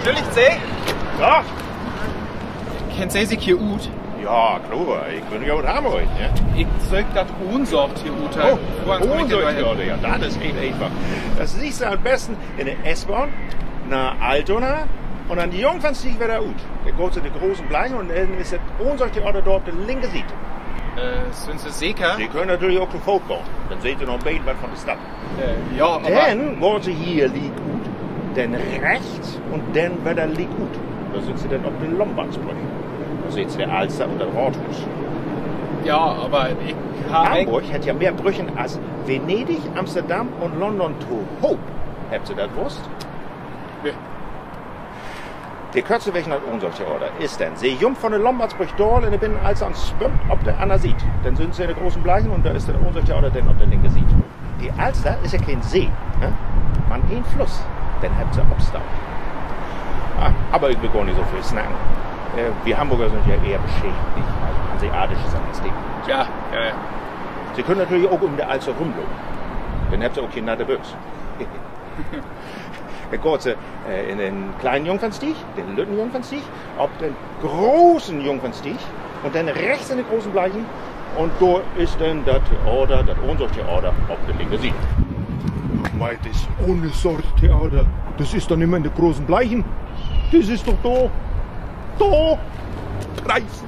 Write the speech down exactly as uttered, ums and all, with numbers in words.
Will ik Se? Ja? Kennt Se sik hier ut? Ja, kloor. Ik bün ja ut Hamborg, ne? Ik söök dat Ohnsorg-Theater. Oh, Ohnsorg-Theater, ja, dat is heel eenfach. Dat seht Se an'n besten in de S-Bahn na Altona un an de Jungfernstieg wedder ut. Denn gaht Se de Großen Bleichen un denn is dat Ohnsorg-Theater dor op de linke Siet. Sünd Se seker? Se köönt natürlich ok to Foot gahn. Denn seht Se noch en beten wat von de Stadt. Denn gaht Se hier liek ut, denn rechts un denn wedder liek ut. Dor sünd Se denn op de Lombardsbrüch. Dor seht Se de Alster un dat Raathuus. Ja, aver ik, Hamborg hett ja mehr Brüchen as Venedig, Amsterdam un London tohoop. Hebbt Se dat wusst? De körtste Weg na dat Ohnsorg-Theater is denn, Se jumpt von de Lombardsbrüch daal in de Binnenalster un swimmt op de anner Siet. Denn sünd Se in de Großen Bleichen un dor is dat Ohnsorg-Theater denn op de linke Siet. De Alster is ja keen See, ne? Man en Fluss. Denn hebbt Se Opstau. Aver ik will gor nich so veel snacken. Wi Hamborger sünd ja ehr bescheden, nich? Also hanseatisch is anners. Se köönt natürlich ok üm de Alster rümlopen. Denn hebbt Se ok keen natte Büx. Denn gaht Se in den kleinen Jungfernstieg, den lütten Jungfernstieg, op den großen Jungfernstieg un denn rechts in de Großen Bleichen. Un dor is denn dat Theater, dat Ohnsorg-Theater op de linke Siet. Meiht is Ohnsorg-Theater. Dat is doch nich mehr in de Großen Bleichen. Dat is doch dor. Dor. Rechts.